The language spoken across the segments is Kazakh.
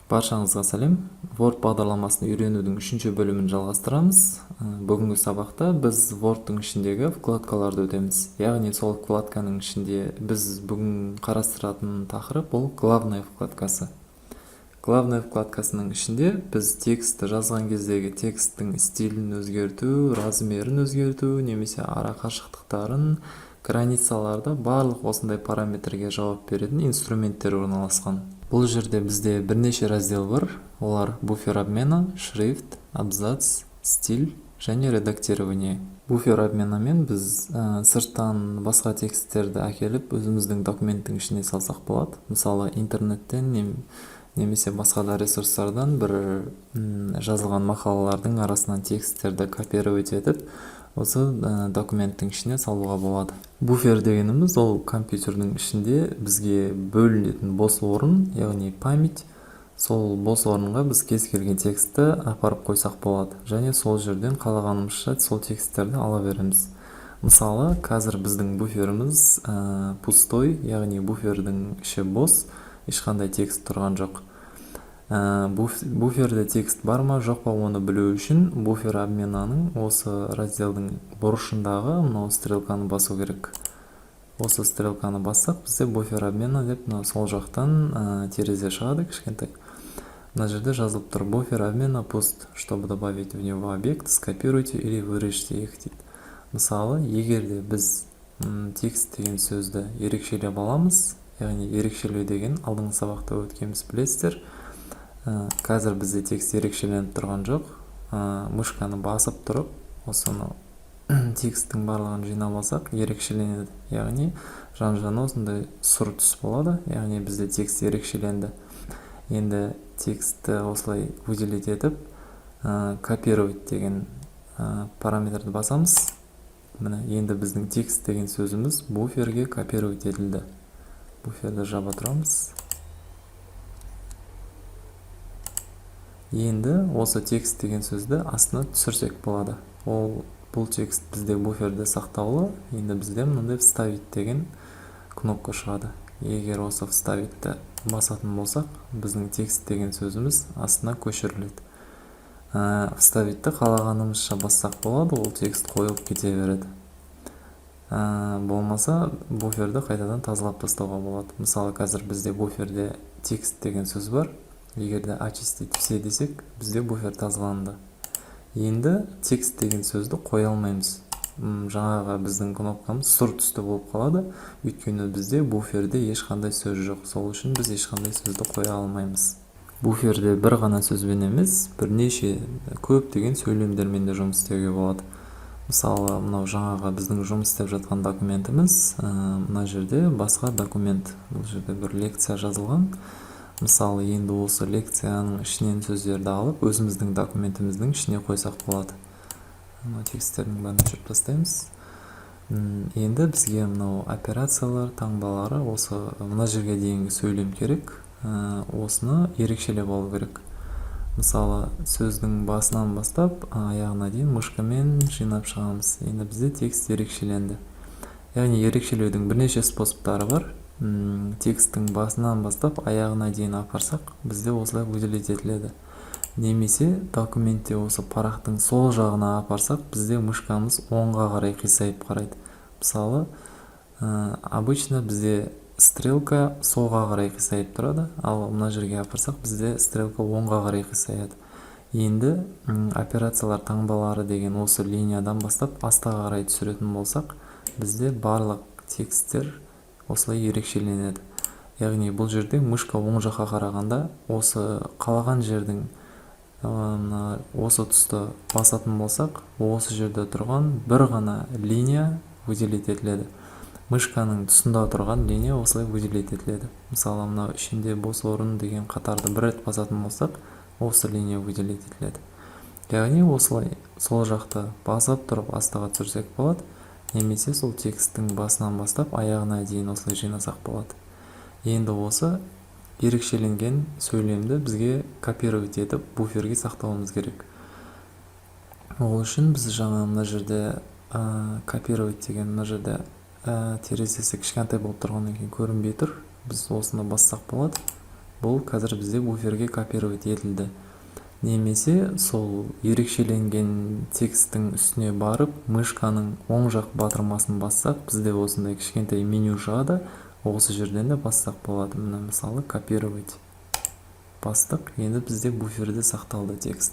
Баршаңызға сәлем! Word бағдарламасын үйренудің үшінші бөлімін жалғастырамыз. Бүгінгі сабақта біз Wordтың ішіндегі вкладкаларды өтеміз. Яғни сол вкладканың ішінде біз бүгін қарастыратын тақырып ол «Главная» вкладкасы. «Главная» вкладкасының ішінде біз текстті жазған кездегі тексттің стилін өзгерту, размерін өзгерту немесе ара қашықтықтарын, границаларды, барлық осындай параметрге жауап беретін инструменттер орналасқан. Бұл жерде бізде бірнеше раздел бар. Олар: буфер обмена, шрифт, абзац, стиль және редактирование. Буфер обменамен біз сырттан басқа тексттерді әкеліп, өзіміздің документтің ішіне салсақ болады. Мысалы, интернеттен немесе басқа да ресурстардан бір жазылған мақалалардың арасынан тексттерді копировать етіп, осы документтің ішіне салуға болады. Буфер дегеніміз ол компьютердің ішінде бізге бөлінетін бос орын, яғни память. Сол бос орынға біз кез келген текстті апарып қойсақ болады және сол жерден қалағанымызша сол тексттерді ала береміз. Мысалы, қазір біздің буферіміз пустой, яғни буфердің іші бос, ешқандай текст тұрған жоқ. Буферде текст бар ма, жоқ па, оны білу үшін буфер обменаның осы разделдің бұрышындағы мынау стрелканы басу керек. Осы стрелканы бассақ, бізде «Буфер обмена» деп мынау сол жақтан терезе шығады кішкентай. Мына жерде жазылып тұр: «Буфер обмена пуст. Чтобы добавить в него объект, скопируйте или вырежьте их», — дейді. Мысалы, егер де біз «текст» деген сөзді ерекшелеп аламыз, яғни ерекшелеу деген алдыңғы сабақта өткенбіз, білесіздер. Қазір бізде текст ерекшеленіп тұрған жоқ. Мышканы басып тұрып, осыны, тексттің барлығын жинап алсақ, ерекшеленеді, яғни жан жағына осындай сұр түс болады, яғни бізде текст ерекшеленді. Енді текстті осылай выделить етіп, «Копировать» деген параметрді басамыз. Міне, енді біздің «текст» деген сөзіміз буферге копировать етілді. Буферді жаба тұрамыз. Енді осы «текст» деген сөзді астына түсірсек болады. Ол бұл текст бізде буферде сақтаулы. Енді бізде мынандай «Вставить» деген кнопка шығады. Егер осы «Вставить» басатын болсақ, біздің «текст» деген сөзіміз астына көшіріледі. «Вставить» қалағанымызша бассақ болады, ол текст қойылып кете береді. Болмаса буферді қайтадан тазалап тастауға болады. Мысалы, қазір бізде буферде «текст» деген сөз бар. Егер де «Очистить все» десек, бізде буфер тазаланды. Енді «текст» деген сөзді қоя алмаймыз. Жаңағы біздің кнопкамыз сұр түсті болып қалады, өйткені бізде буферде ешқандай сөз жоқ. Сол үшін біз ешқандай сөзді қоя алмаймыз. Буферде бір ғана сөзбен емес, бірнеше, көптеген сөйлемдермен де жұмыс істеуге болады. Мысалы, мынау жаңағы біздің жұмыс істеп жатқан документіміз. Мына жерде басқа документ, бұл жерде бір лекция жазылған. Мысалы, енді осы лекцияның ішінен сөздерді алып, өзіміздің документіміздің ішіне қойсақ болады. Мына тексттердің бәрін өшіріп тастаймыз. Енді бізге мынау операциялар таңбалары, осы мына жерге дейінгі сөйлем керек. Осыны ерекшелеп алу керек. Мысалы, сөздің басынан бастап аяғына дейін мышкамен жинап шығамыз. Енді бізде текст ерекшеленді. Яғни ерекшелеудің бірнеше способтары бар. Тексттің басынан бастап аяғына дейін апарсақ, бізде осылай выделить етіледі. Немесе документте осы парақтың сол жағына апарсақ, бізде мышкамыз оңға қарай қисайып қарайды. Мысалы, обычно бізде стрелка солға қарай қисайып тұрады, ал мына жерге апарсақ, бізде стрелка оңға қарай қисаяды. Енді операциялар таңбалары деген осы линиядан бастап астыға қарай түсіретін болсақ, бізде барлық тексттер осылай ерекшеленеді. Яғни бұл жерде мышка оң жаққа қарағанда, осы қалаған жердің, мына осы тұсты басатын болсақ, осы жерде тұрған бір ғана линия выделить етіледі. Мышканың тұсында тұрған линия осылай выделить етіледі. Мысалы, мынау «Ішінде бос орын» деген қатарды бір рет басатын болсақ, осы линия выделить етіледі. Яғни осылай сол жақты басып тұрып астыға түсірсек болады немесе сол тексттің басынан бастап аяғына дейін осылай жинасақ болады. Енді осы ерекшеленген сөйлемді бізге копировать етіп, буферге сақтауымыз керек. Ол үшін біз жаңа мына жерде «Копировать» деген, мына жерде терезесі кішкентай болып тұрғаннан кейін көрінбей тұр, біз осыны бассақ болады. Бұл қазір бізде буферге копировать етілді. Немесе сол ерекшеленген тексттің үстіне барып, мышканың оң жақ батырмасын бассақ, бізде осындай кішкентай меню шығады. Осы жерден де бассақ болады. Міне, мысалы, «Копировать» бастық. Енді бізде буферде сақталды текст.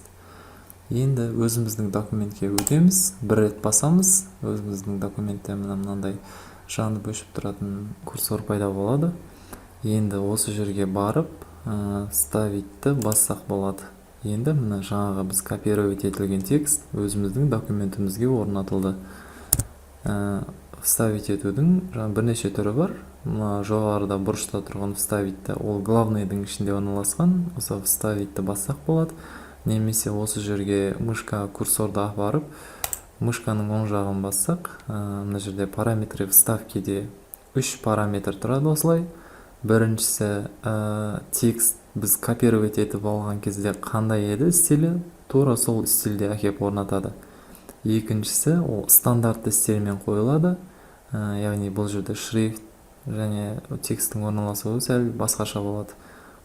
Енді өзіміздің документке өтеміз, бір рет басамыз. Өзіміздің документте, міне, мынандай жанып өшіп тұратын курсор пайда болады. Енді осы жерге барып, «Вставить» ті бассақ болады. Енді, міне, жаңағы біз копировать етілген текст өзіміздің документімізге орнатылды. Вставить етудің жаңа бірнеше түрі бар. Мына жоғарыда бұрышта тұрған «Вставить» ті, ол главный дың ішінде орналасқан. Осы «Вставить» ті бассақ болады немесе осы жерге мышка курсорды апарып, мышканың оң жағын бассақ, мына жерде «Параметры вставки» де үш параметр тұрады осылай. Біріншісі, текст біз копировать етіп алған кезде қандай еді стилі, тура сол стильде әкеп орнатады. Екіншісі, ол стандартты стильмен қойылады, яғни бұл жерде шрифт және тексттің орналасуы сәл басқаша болады.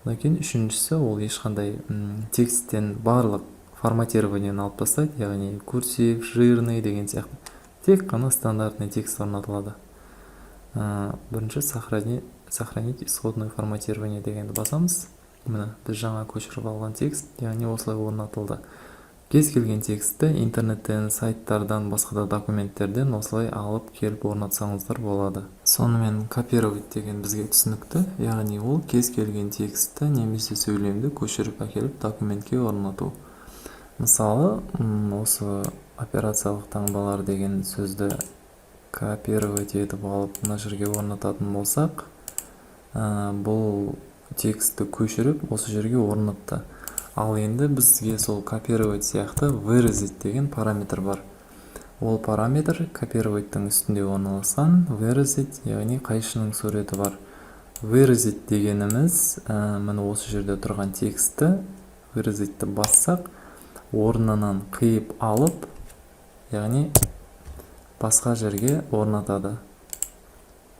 Одан кейін үшіншісі, ол ешқандай тексттен барлық форматирование ні алып тастайды, яғни курсив, жирный деген сияқты, тек қана стандартный текст орнатылады. Бірінші «Сохранить исходное форматирование» дегенді басамыз. Міне, біз жаңа көшіріп алған текст, яғни осылай орнатылды. Кез келген текстті интернеттен, сайттардан, басқа да документтерден осылай алып келіп орнатсаңыздар болады. Сонымен, «Копировать» деген бізге түсінікті, яғни ол кез келген текстті немесе сөйлемді көшіріп әкеліп, документке орнату. Мысалы, осы «Операциялық таңбалар» деген сөзді копировать етіп алып, мына жерге орнататын болсақ, бұл текстті көшіріп, осы жерге орнатты. Ал енді бізге сол «Копировать» сияқты «Вырезать» деген параметр бар. Ол параметр «Копировать» тің үстінде орналасқан «Вырезать», яғни қайшының суреті бар. «Вырезать» дегеніміз, міне, осы жерде тұрған текстті «Вырезать» ті бассақ, орнынан қиып алып, яғни басқа жерге орнатады.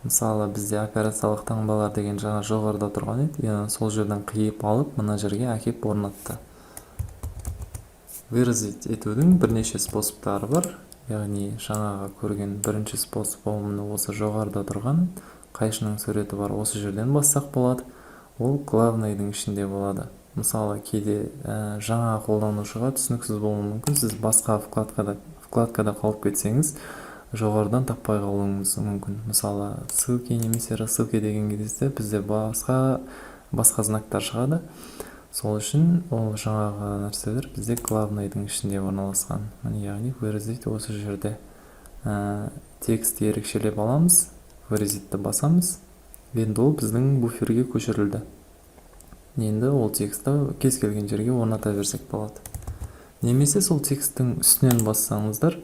Мысалы, бізде «Операциялық таңбалар» деген жаңа жоғарыда тұрған еді, яғни сол жерден қиып алып, мына жерге әкеп орнатты. «Вырезать» етудің бірнеше способ тары бар, яғни жаңағы көрген бірінші способ, ол міне, осы жоғарыда тұрған қайшының суреті бар осы жерден бассақ болады. Ол главный дың ішінде болады. Мысалы, кейде жаңа қолданушыға түсініксіз болуы мүмкін. Сіз басқа вкладкада қалып кетсеңіз, жоғарыдан таппай қалуыңыз мүмкін. Мысалы, «Ссылки» немесе «Рассылки» деген кезде бізде басқа басқа знак тар шығады. Сол үшін ол жаңағы нәрселер бізде главный дың ішінде орналасқан. Міне, яғни «Вырезать» осы жерде текстті ерекшелеп аламыз, «Вырезать» ті басамыз. Енді ол біздің буферге көшірілді. Енді ол текстті кез келген жерге орната берсек болады. Немесе сол тексттің үстінен бассаңыздар,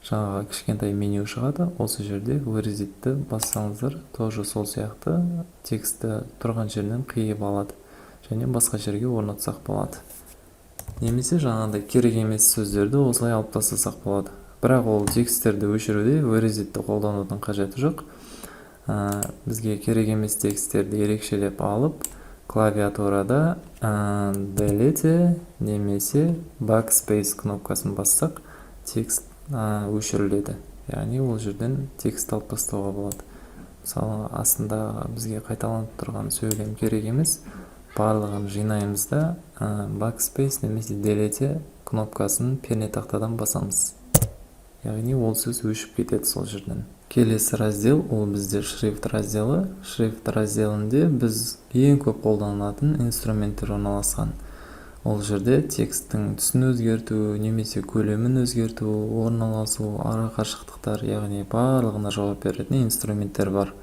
жаңағы кішкентай меню шығады. Осы жерде «Вырезать» ті бассаңыздар, тоже сол сияқты текстті тұрған жерінен қиып алады және басқа жерге орнатсақ болады. Немесе жаңағыдай керек емес сөздерді осылай алып тастасақ болады. Бірақ ол тексттерді өшіруде «Вырезать» ті қолданудың қажеті жоқ. Бізге керек емес тексттерді ерекшелеп алып, клавиатурада Delete немесе Backspace кнопкасын бассақ, текст өшіріледі, яғни ол жерден текст алып тастауға болады. Мысалы, астында бізге қайталанып тұрған сөйлем керек емес, барлығын жинаймыз да, Backspace немесе Delete кнопкасын пернетақтадан басамыз, яғни ол сөз өшіп кетеді сол жерден. Келесі раздел, ол бізде шрифт разделі. Шрифт разделінде біз ең көп қолданылатын инструменттер орналасқан. Ол жерде тексттің түсін өзгерту немесе көлемін өзгерту, орналасу, ара қашықтықтар, яғни барлығына жауап беретін инструменттер бар.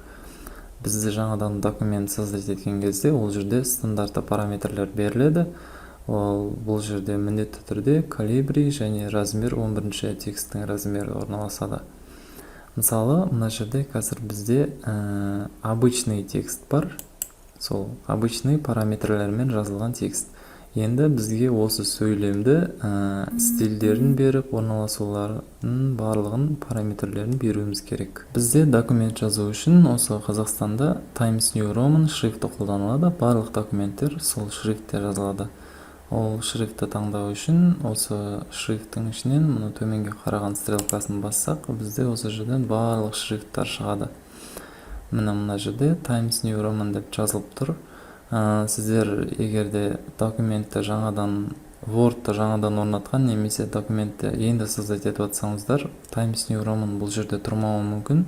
Бізде жаңадан документ создать еткен кезде ол жерде стандартты параметрлер беріледі. Ол бұл жерде міндетті түрде Calibri және размер, 11 тексттің размері орналасады. Мысалы, мына жерде қазір бізде обычный текст бар, сол обычный параметрлермен жазылған текст. Енді бізге осы сөйлемді стильдерін беріп, орналасуларын, барлығын, параметрлерін беруіміз керек. Бізде документ жазу үшін осы Қазақстанда Times New Roman шрифті қолданылады. Барлық документтер сол шрифтте жазылады. Ол шрифтті таңдау үшін осы шрифттің ішінен мына төменге қараған стрелкасын бассақ, бізде осы жерден барлық шрифттар шығады. Міне, мына жерде Times New Roman деп жазылып тұр. Сіздер егер де документті жаңадан, Wordты жаңадан орнатқан немесе документті енді создать етіп жатсаңыздар, Times New Roman бұл жерде тұрмауы мүмкін.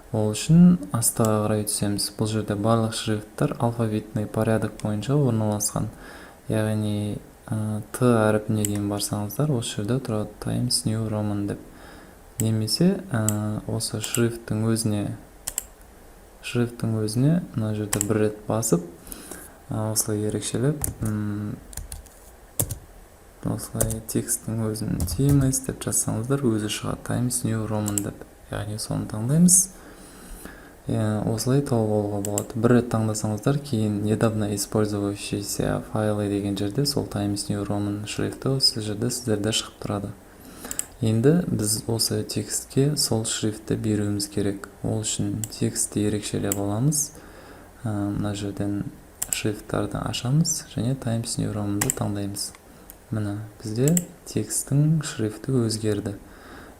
Ол үшін астыға қарай түсеміз. Бұл жерде барлық шрифттар алфавитный порядок бойынша орналасқан, яғни Т әрпіне дейін барсаңыздар, осы жерде тұрады Times New Roman деп. Немесе осы шрифттің өзіне мына жерде бір рет басып, осылай ерекшелеп, осылай тексттің өзін TMS деп жазсаңыздар, өзі шығады Times New Roman деп. Яғни соны таңдаймыз. Осылай тауып алуға болады. Бір рет таңдасаңыздар, кейін «Недавно использовавшиеся файлы» деген жерде сол Times New Roman шрифті осы жерде сіздерде шығып тұрады. Енді біз осы текстке сол шрифтті беруіміз керек. Ол үшін текстті ерекшелеп аламыз, мына жерден шрифттарды ашамыз және Times New Romanды таңдаймыз. Міне, бізде тексттің шрифті өзгерді.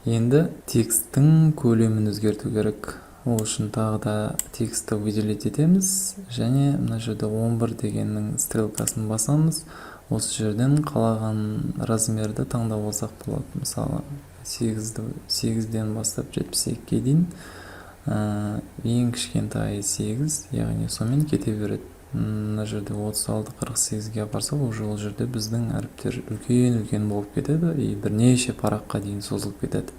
Енді тексттің көлемін өзгерту керек. Ол үшін тағы да текстті выделить етеміз және мына жерде 11 дегеннің стрелкасын басамыз. Осы жерден қалаған размерді таңдап алсақ болады. Мысалы, 8-ден бастап 72-ге дейін, ең кішкентайы 8, яғни сонымен кете береді. Мына жерде 36, 48-ге апарсақ, уже ол жерде біздің әріптер үлкен үлкен болып кетеді и бірнеше параққа дейін созылып кетеді.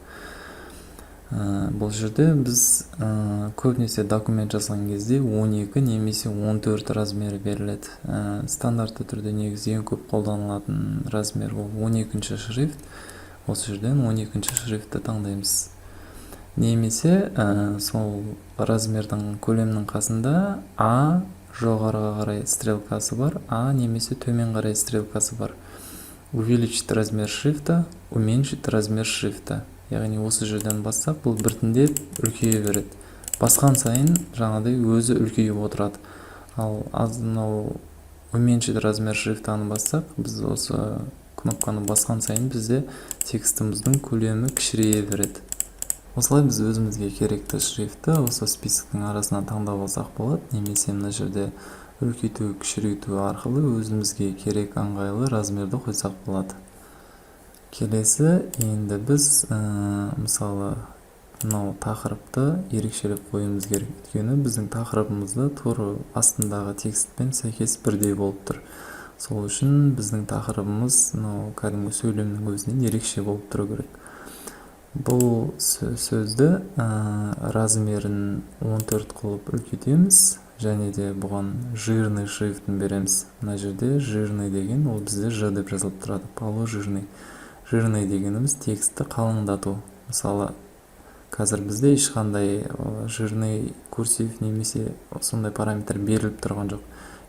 Бұл жерде біз көбінесе документ жазған кезде 12 немесе 14 размері беріледі. Стандартты түрде негізі ең көп қолданылатын размер ол 12 шрифт. Осы жерден 12 шрифтті таңдаймыз немесе сол размердің, көлемнің қасында а жоғарыға қарай стрелкасы бар, а немесе төмен қарай стрелкасы бар: увеличить размер шрифта, уменьшить размер шрифта. Яғни осы жерден бассақ, бұл біртіндеп үлкейе береді. Басқан сайын жаңағыдай өзі үлкейіп отырады. Ал аз мынау «Уменьшить размер шрифтаны» бассақ, біз осы кнопканы басқан сайын бізде текстіміздің көлемі кішірейе береді. Осылай біз өзімізге керекті шрифтті осы списоктің арасынан таңдап алсақ болады немесе мына жерде үлкейту, кішірейту арқылы өзімізге керек, ыңғайлы размерді қойсақ болады. Келесі енді біз мысалы, мынау тақырыпты ерекшелеп қоюымыз керек, өйткені біздің тақырыбымызда тура астындағы текстпен сәйкес бірдей болып тұр. Сол үшін біздің тақырыбымыз мынау кәдімгі сөйлемнің өзінен ерекше болып тұру керек. Бұл сөзді размерін 14 қылып үлкейтеміз және де бұған жирный шрифтін береміз. Мына жерде «Жирный» деген, ол бізде «Ж» деп жазылып тұрады, полужирный. Жирный дегеніміз текстті қалыңдату. Мысалы, қазір бізде ешқандай жирный, курсив немесе сондай параметр беріліп тұрған жоқ.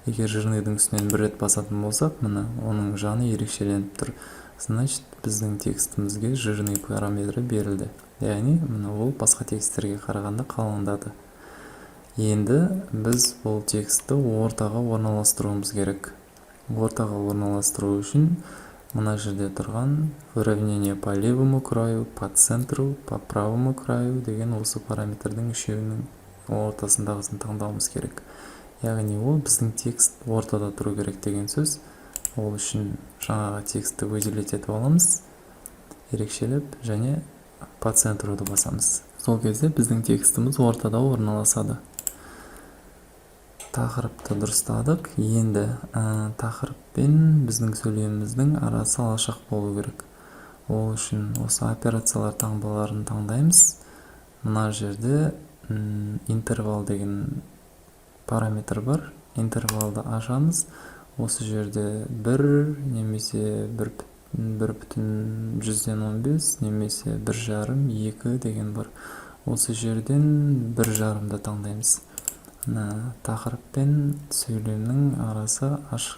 Егер жирныйдың үстінен бір рет басатын болсақ, міне, оның жаны ерекшеленіп тұр. Значит, біздің текстімізге жирный параметрі берілді, яғни мына ол басқа тексттерге қарағанда қалыңдады. Енді біз бұл текстті ортаға орналастыруымыз керек. Ортаға орналастыру үшін мына жерде тұрған «Выравнение по левому краю», «По центру», «По правому краю» деген осы параметрдің үшеуінің ортасындағысын таңдауымыз керек. Яғни ол біздің текст ортада тұру керек деген сөз. Ол үшін жаңағы текстті выделить етіп аламыз, ерекшелеп, және «По центруды» басамыз. Сол кезде біздің текстіміз ортада орналасады. Тақырыпты дұрыстадық. Енді тақырып пен біздің сөйлеміміздің арасы алшақ болу керек. Ол үшін осы операциялар таңбаларын таңдаймыз. Мына жерде «Интервал» деген параметр бар. Интервалды ашамыз. Осы жерде бір немесе 1,15 немесе 1,5, 2 деген бар. Осы жерден 1,5-ды таңдаймыз. Мына тақырып пен сөйлемнің арасы ашық.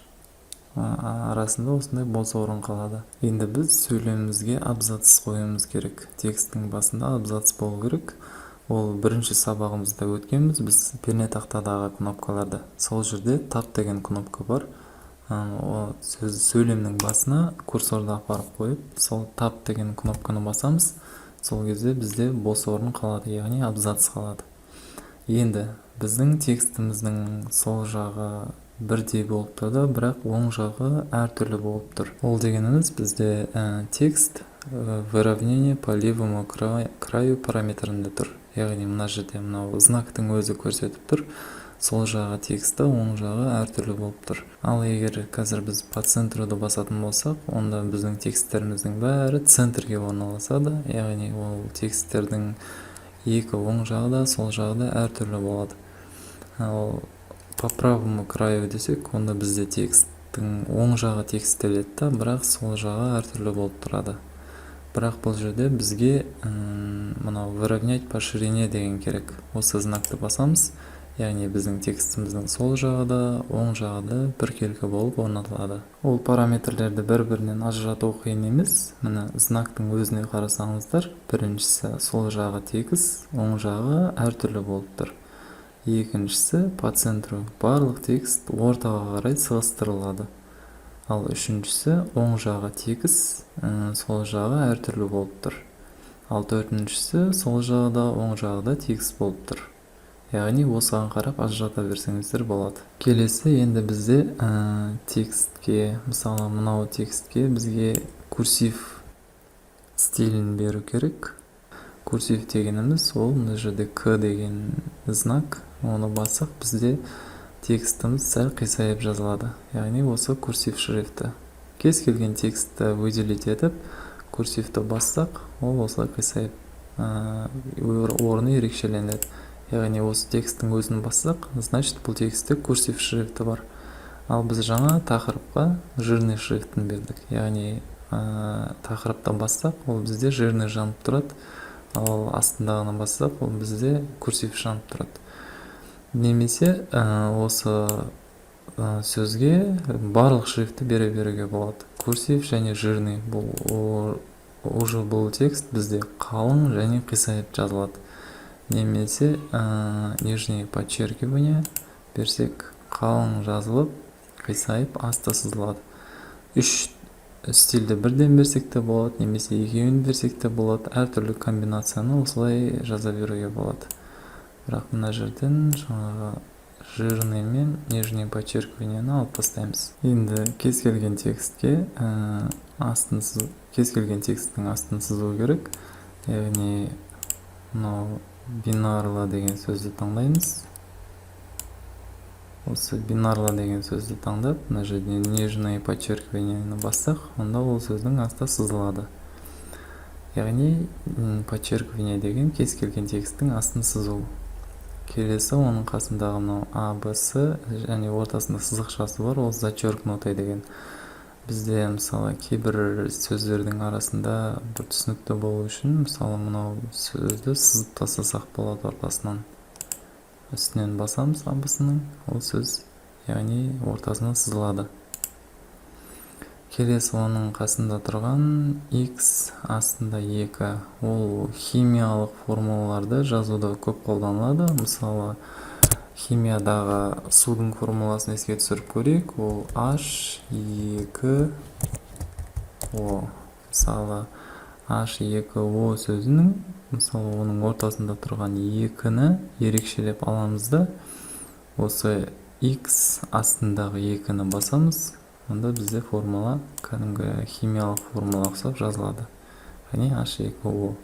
Арасында осындай бос орын қалады. Енді біз сөйлемімізге абзац қоюымыз керек. Тексттің басында абзац болу керек. Ол бірінші сабағымызда өткенбіз біз пернетақтадағы кнопкаларды. Сол жерде Tab деген кнопка бар. Ол сөз, сөйлемнің басына курсорды апарып қойып, сол Tab деген кнопканы басамыз. Сол кезде бізде бос орын қалады, яғни абзац қалады. Енді біздің текстіміздің сол жағы бірдей болып тұрды, бірақ оң жағы әртүрлі болып тұр. Ол дегеніміз, бізде текст выравнение по левому краю параметрінде тұр. Яғни мына жерде мынау знактың өзі көрсетіп тұр: сол жағы тексті, оң жағы әртүрлі болып тұр. Ал егер қазір біз «По центру» ды басатын болсақ, онда біздің тексттеріміздің бәрі центрге орналасады, яғни ол тексттердің екі оң жағы да, сол жағы да әртүрлі болады. Ал «По правому краю» десек, онда бізде тексттің оң жағы текстеледі да, бірақ сол жағы әртүрлі болып тұрады. Бірақ бұл жерде бізге мынау «Выравнять по ширине» деген керек. Осы знакты басамыз, яғни біздің текстіміздің сол жағы да, оң жағы да біркелкі болып орнатылады. Ол параметрлерді бір бірінен ажырату қиын емес. Міне, знактың өзіне қарасаңыздар, біріншісі сол жағы тегіс, оң жағы әртүрлі болып тұр. Екіншісі «По центру», барлық текст ортаға қарай сығыстырылады. Ал үшіншісі оң жағы тегіс, сол жағы әртүрлі болып тұр. Ал төртіншісі сол жағы да, оң жағы да тегіс болып тұр. Яғни осыған қарап ажырата берсеңіздер болады. Келесі енді бізде текстке, мысалы, мынау текстке бізге курсив стилін беру керек. Курсив дегеніміз ол мына жерде К деген знак. Оны бассақ, бізде текстіміз сәл қисайып жазылады, яғни осы курсив шрифті. Кез келген текстті выделить етіп, курсивті бассақ, ол осылай қисайып, орны ерекшеленеді. Яғни осы тексттің өзін бассақ, значит, бұл текстте курсив шрифті бар. Ал біз жаңа тақырыпқа жирный шрифтін бердік, яғни тақырыпты бассақ, ол бізде жирный жанып тұрады, ал астындағыны бассақ, ол бізде курсив жанып тұрады. Немесе осы сөзге барлық шрифтті бере беруге болады: курсив және жирный. Бұл уже бұл текст бізде қалың және қисайып жазылады. Немесе нижнее подчеркивание берсек, қалың жазылып, қисайып, асты сызылады. Үш стильді бірден берсек те болады немесе екеуін берсек те болады. Әртүрлі комбинацияны осылай жаза беруге болады. Бірақ мына жерден жаңағы жирный мен нижнее подчеркивание ні алып тастаймыз. Енді кез келген текстке астын, кез келген тексттің астын сызу керек. Яғни мынау «Бинарлы» деген сөзді таңдаймыз. Осы «Бинарлы» деген сөзді таңдап, мына жерде нижнее подчеркивание ні бассақ, онда ол сөздің асты сызылады. Яғни подчеркивание деген кез келген тексттің астын сызу. Келесі оның қасындағы мынау А, Б, С және ортасында сызықшасы бар, ол «Зачеркнутый» деген. Бізде, мысалы, кейбір сөздердің арасында бір түсінікті болу үшін, мысалы, мынау сөзді сызып тастасақ болады ортасынан. Үстінен басамыз А, Б, С-ның, ол сөз, яғни, ортасынан сызылады. Келесі оның қасында тұрған X астында 2, ол химиялық формулаларды жазуда көп қолданылады. Мысалы, химиядағы судың формуласын еске түсіріп көрейік, ол H2O. Мысалы, H2O сөзінің, мысалы, оның ортасында тұрған екіні ерекшелеп аламыз да, осы X астындағы екіні басамыз. Онда бізде формула кәдімгі химиялық формула ұқсап жазылады, яғни H2O.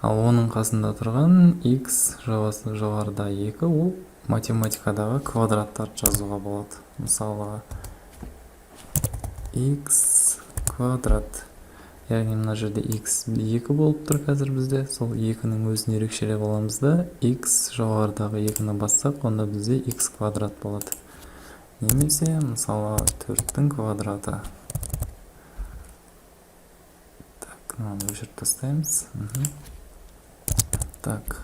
Ал оның қасында тұрған X жоғарыда 2, ол математикадағы квадраттарды жазуға болады. Мысалы, x квадрат, яғни мына жерде x 2 болып тұр қазір бізде. Сол екінің өзін ерекшелеп аламыз да, x жоғарыдағы екіні бассақ, онда бізде x квадрат болады. Немесе, мысалы, төрттің квадраты. Так, мынаны өшіріп тастаймыз. Так,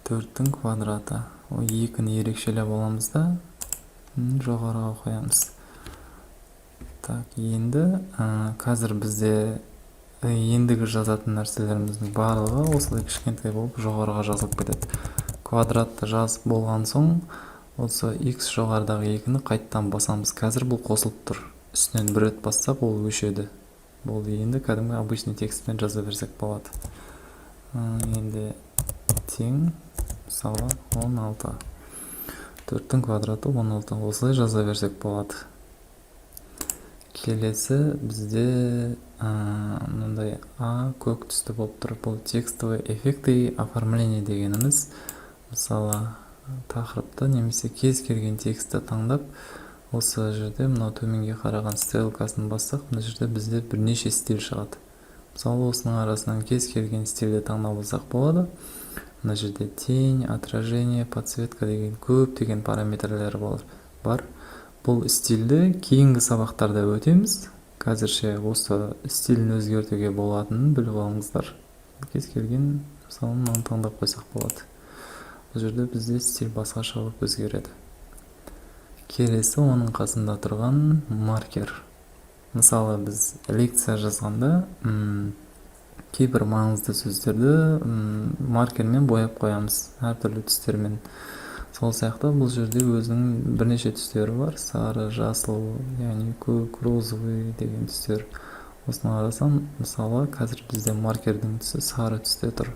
төрттің квадраты, ол екіні ерекшелеп аламыз да, жоғарыға қоямыз. Так, енді қазір бізде ендігі жазатын нәрселеріміздің барлығы осылай кішкентай болып жоғарыға жазылып кетеді. Квадратты жазып болған соң, осы x жоғарыдағы екіні қайттан басамыз. Қазір бұл қосылып тұр. Үстінен бір рет бассақ, ол өшеді. Болды, енді кәдімгі обычный текстпен жаза берсек болады. Енді тең, мысалы, 16, төрттің квадраты 16, осылай жаза берсек болады. Келесі бізде мынандай а көк түсті болып тұр. Бұл текстовый эффекты и оформление дегеніміз. Мысалы, тақырыпты немесе кез келген текстті таңдап, осы жерде мынау төменге қараған стрелкасын бассақ, мына жерде бізде бірнеше стиль шығады. Мысалы, осының арасынан кез келген стильді таңдап алсақ болады. Мына жерде тень, отражение, подсветка деген көптеген параметрлер бар. Бұл стильді кейінгі сабақтарда өтеміз. Қазірше осы стилін өзгертуге болатынын біліп алыңыздар. Кез келген, мысалы, мынаны таңдап қойсақ болады. Бұл жерде бізде стиль басқаша болып өзгереді. Келесі оның қасында тұрған маркер. Мысалы, біз лекция жазғанда кейбір маңызды сөздерді маркермен бояп қоямыз әртүрлі түстермен. Сол сияқты бұл жерде өзінің бірнеше түстері бар: сары, жасыл, яғни көк, розовый деген түстер. Осының арасынан, мысалы, қазір бізде маркердің түсі сары түсте тұр.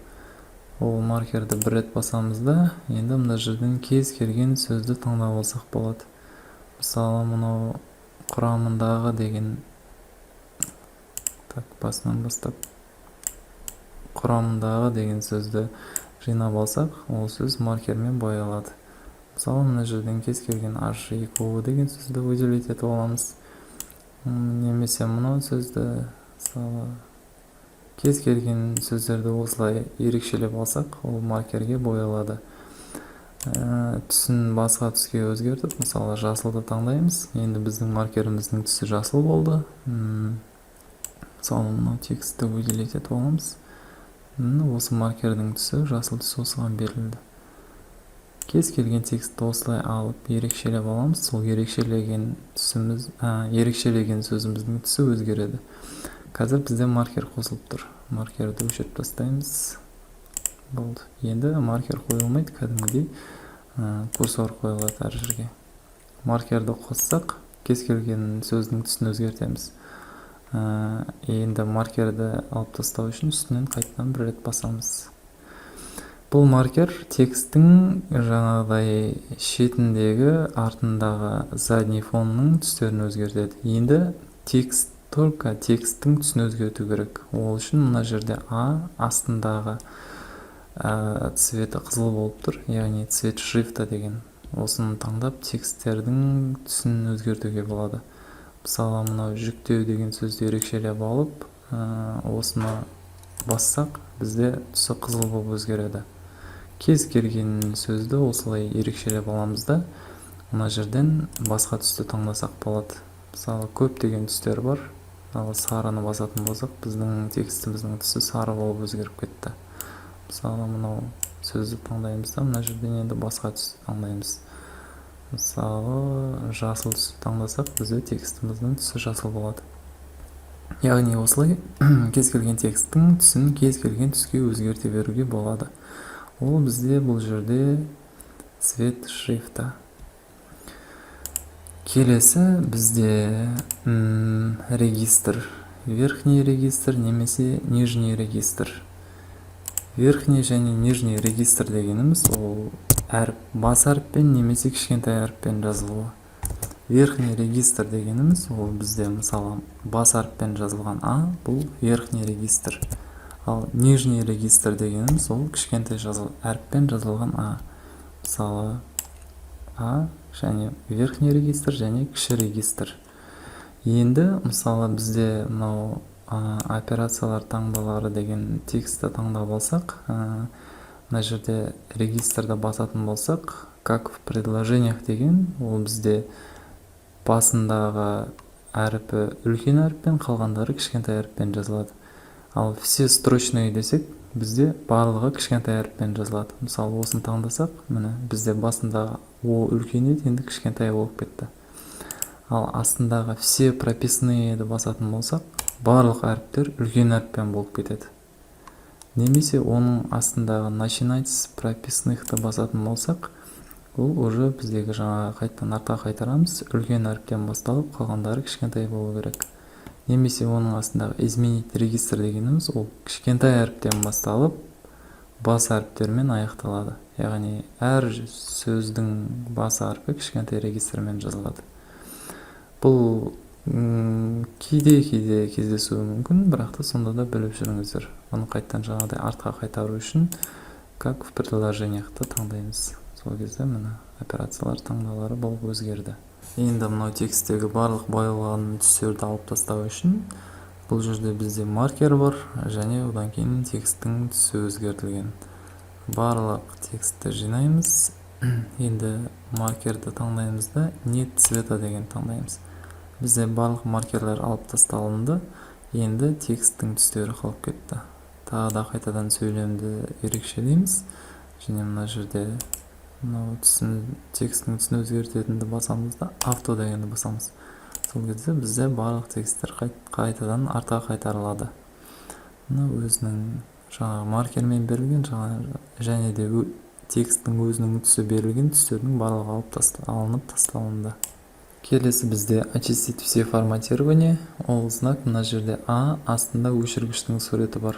Ол маркерді бір рет басамыз да, енді мына жерден кез келген сөзді таңдап алсақ болады. Мысалы, мынау құрамындағы деген, так, басынан бастап, құрамындағы деген сөзді жинап алсақ, ол сөз маркермен боялады. Мысалы, мына жерден кез келген H2O деген сөзді выделить етіп аламыз немесе мынау сөзді. Мысалы, кез келген сөздерді осылай ерекшелеп алсақ, ол маркерге боялады. Түсін басқа түске өзгертіп, мысалы, жасылды таңдаймыз. Енді біздің маркеріміздің түсі жасыл болды. Мысалы, мынау текстті выделить етіп аламыз. Осы маркердің түсі жасыл түс осыған берілді. Кез келген текстті осылай алып, ерекшелеп аламыз. Сол ерекшелеген түсіміз, ерекшелеген сөзіміздің түсі өзгереді. Қазір бізде маркер қосылып тұр. Маркерді өшіріп тастаймыз. Болды, енді маркер қойылмайды, кәдімгідей курсор қойылады әр жерге. Маркерді қоссақ, кез келген сөздің түсін өзгертеміз. Енді маркерді алып тастау үшін үстінен қайтадан бір рет басамыз. Бұл маркер текстің жаңағыдай шетіндегі, артындағы задний фонның түстерін өзгертеді. Енді текст, только тексттің түсін өзгерту керек. Ол үшін мына жерде а астындағы цветі қызыл болып тұр, яғни цвет шрифта деген. Осыны таңдап, тексттердің түсін өзгертуге болады. Мысалы, мынау жүктеу деген сөзді ерекшелеп алып, осыны бассақ, бізде түсі қызыл болып өзгереді. Кез келген сөзді осылай ерекшелеп аламыз да, мына жерден басқа түсті таңдасақ болады. Мысалы, көптеген түстер бар. Мысалы, сарыны басатын болсақ, біздің текстіміздің түсі сары болып өзгеріп кетті. Мысалы, мынау сөзді таңдаймыз да, мына жерден енді басқа түсті таңдаймыз. Мысалы, жасыл түсті таңдасақ, бізде текстіміздің түсі жасыл болады. Яғни осылай кез келген тексттің түсін кез келген түске өзгерте беруге болады. Ол бізде бұл жерде цвет шрифта. Келесі бізде регистр: верхний регистр немесе нижний регистр. Верхний және нижний регистр дегеніміз ол әріп бас әріппен немесе кішкентай әріппен жазылуы. Верхний регистр дегеніміз ол бізде, мысалы, бас әріппен жазылған а, бұл верхний регистр. Ал нижний регистр дегеніміз ол кішкентай әріппен жазылған а. Мысалы, а және верхний регистр және кіші регистр. Енді, мысалы, бізде мынау операциялар таңбалары деген текстті таңдап алсақ, мына жерде регистрді басатын болсақ, как в предложениях деген, ол бізде басындағы әріпі үлкен әріппен, қалғандары кішкентай әріппен жазылады. Ал все строчные десек, бізде барлығы кішкентай әріппен жазылады. Мысалы, осыны таңдасақ, міне, бізде басындағы о үлкен еді, енді кішкентай болып кетті. Ал астындағы «Все прописные» ді басатын болсақ, барлық әріптер үлкен әріппен болып кетеді. Немесе оның астындағы «Начинать с прописных» ты басатын болсақ, ол уже біздегі жаңағы қайтадан артқа қайтарамыз, үлкен әріптен басталып, қалғандары кішкентай болу керек. Немесе оның астындағы «Изменить регистр» дегеніміз, ол кішкентай әріптен басталып, бас әріптермен аяқталады, яғни әр сөздің бас әрпі кішкентай регистрмен жазылады. Бұл кейде кейде кездесуі мүмкін, бірақ та сонда да біліп жүріңіздер. Оны қайтадан жаңағыдай артқа қайтару үшін «Как в предложениях» ты таңдаймыз. Сол кезде, міне, операциялар таңдаулары болып өзгерді. Енді мынау тексттегі барлық боялған түстерді алып тастау үшін бұл жерде бізде маркер бар және одан кейін тексттің түсі өзгертілген. Барлық текстті жинаймыз. Енді маркерді таңдаймыз да, «Нет цвета» деген таңдаймыз. Бізде барлық маркерлер алып тасталынды, енді тексттің түстері қалып кетті. Тағы да қайтадан сөйлемді ерекшелейміз және мына жерде мынау түсін, тексттің түсін өзгертетінді басамыз да, «Авто» дегенді басамыз. Сол кезде бізде барлық тексттер қайтадан артқа қайтарылады. Мына өзінің жаңағы маркермен берілген жаңа және де тексттің өзінің түсі берілген түстердің барлығы алынып тасталынды. Келесі бізде «Очистить все форматирование». Ол знак мына жерде, а астында өшіргіштің суреті бар.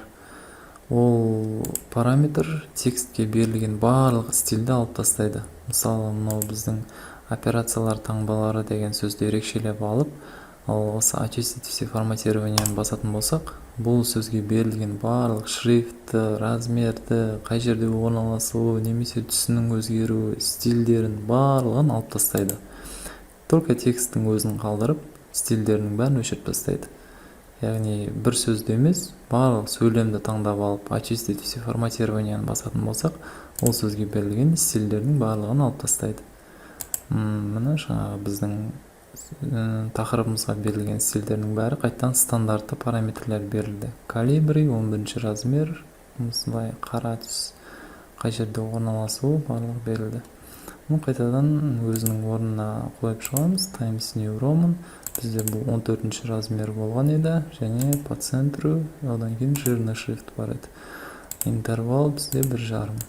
Ол параметр текстке берілген барлық стильді алып тастайды. Мысалы, мынау біздің «Операциялар таңбалары» деген сөзді ерекшелеп алып, ал осы «Очистить все форматирование» ні басатын болсақ, бұл сөзге берілген барлық шрифтті, размерді, қай жерде орналасуы немесе түсінің өзгеруі, стильдерін барлығын алып тастайды. Только тексттің өзін қалдырып, стильдерінің бәрін өшіріп тастайды. Яғни бір сөзді емес, барлық сөйлемді таңдап алып, «Очистить все форматирование» ні басатын болсақ, ол сөзге берілген стильдердің барлығын алып тастайды. Міне, жаңағы біздің тақырыбымызға берілген стильдердің бәрі қайтадан стандартты параметрлер берілді: Calibri, 11 размер, осылай қара түс, қай жерде орналасуы, барлығы берілді. Бұны қайтадан өзінің орнына қойып шығамыз. Times New Roman, бізде бұл 14 размер болған еді және по центру, одан кейін жирный шрифт бар еді, интервал бізде 1,5.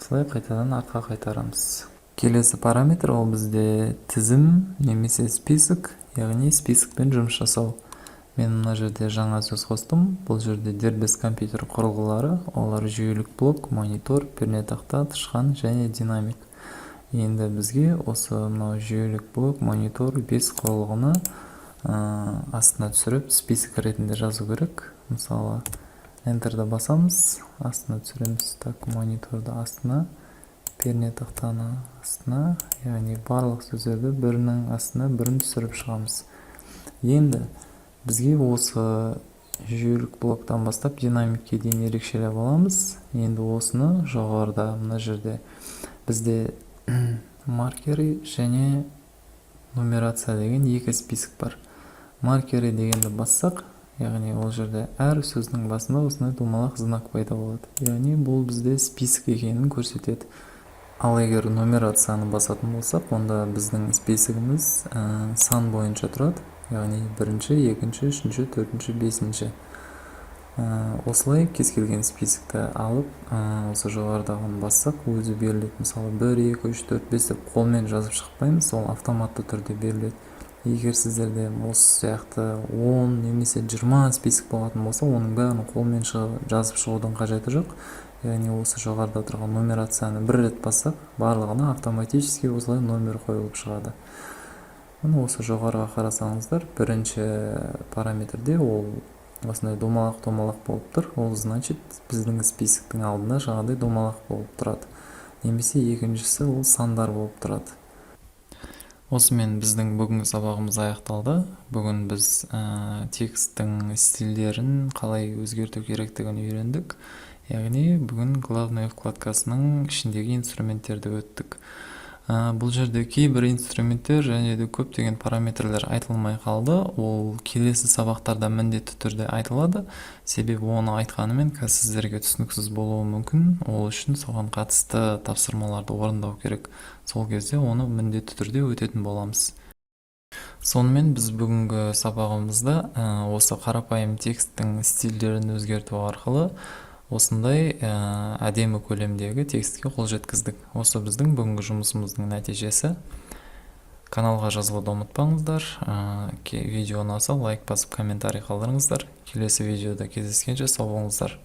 Осылай қайтадан артқа қайтарамыз. Келесі параметр ол бізде тізім немесе список, яғни список пен жұмыс жасау. Мен мына жерде жаңа сөз қостым. Бұл жерде дербес компьютер құрылғылары, олар жүйелік блок, монитор, пернетақта, тышқан және динамик. Енді бізге осы мынау жүйелік блок, монитор, бес құрылғыны астына түсіріп, список ретінде жазу керек. Мысалы, Enter ді басамыз, астына түсіреміз. Так, мониторды астына, пернетақтаны астына, яғни барлық сөздерді бірінің астына бірін түсіріп шығамыз. Енді бізге осы жүйелік блоктан бастап динамикке дейін ерекшелеп аламыз. Енді осыны жоғарыда мына жерде бізде «Маркеры» және «Нумерация» деген екі список бар. «Маркеры» дегенді бассақ, яғни ол жерде әр сөздің басында осындай домалақ знак пайда болады, яғни бұл бізде список екенін көрсетеді. Ал егер нумерацияны басатын болсақ, онда біздің списогіміз сан бойынша тұрады, яғни бірінші, екінші, үшінші, төртінші, бесінші. Осылай кез келген списокті алып, осы жоғарыдағыны бассақ, өзі беріледі. Мысалы, бір, екі, үш, төрт, бес деп қолмен жазып шықпаймыз, ол автоматты түрде беріледі. Егер сіздерде осы сияқты 10 немесе 20 список болатын болса, оның бәрін қолмен жазып шығудың қажеті жоқ. Яғни осы жоғарыда тұрған нумерацияны бір рет бассақ, барлығына автоматически осылай номер қойылып шығады. Міне, осы жоғарыға қарасаңыздар, бірінші параметрде ол осындай домалақ домалақ болып тұр. Ол значит, біздің списоктің алдында жаңағыдай домалақ болып тұрады немесе екіншісі ол сандар болып тұрады. Осымен біздің бүгінгі сабағымыз аяқталды. Бүгін біз тексттің стильдерін қалай өзгерту керектігін үйрендік, яғни бүгін главный вкладкасының ішіндегі инструменттерді өттік. Бұл жерде кейбір инструменттер және де көптеген параметрлер айтылмай қалды. Ол келесі сабақтарда міндетті түрде айтылады, себебі оны айтқанымен қазір сіздерге түсініксіз болуы мүмкін. Ол үшін соған қатысты тапсырмаларды орындау керек. Сол кезде оны міндетті түрде өтетін боламыз. Сонымен, біз бүгінгі сабағымызда осы қарапайым тексттің стильдерін өзгерту арқылы осындай әдемі көлемдегі текстке қол жеткіздік. Осы біздің бүгінгі жұмысымыздың нәтижесі. Каналға жазылуды ұмытпаңыздар. Видео ұнаса, лайк басып, комментарий қалдырыңыздар. Келесі видеода кездескенше, сау болыңыздар.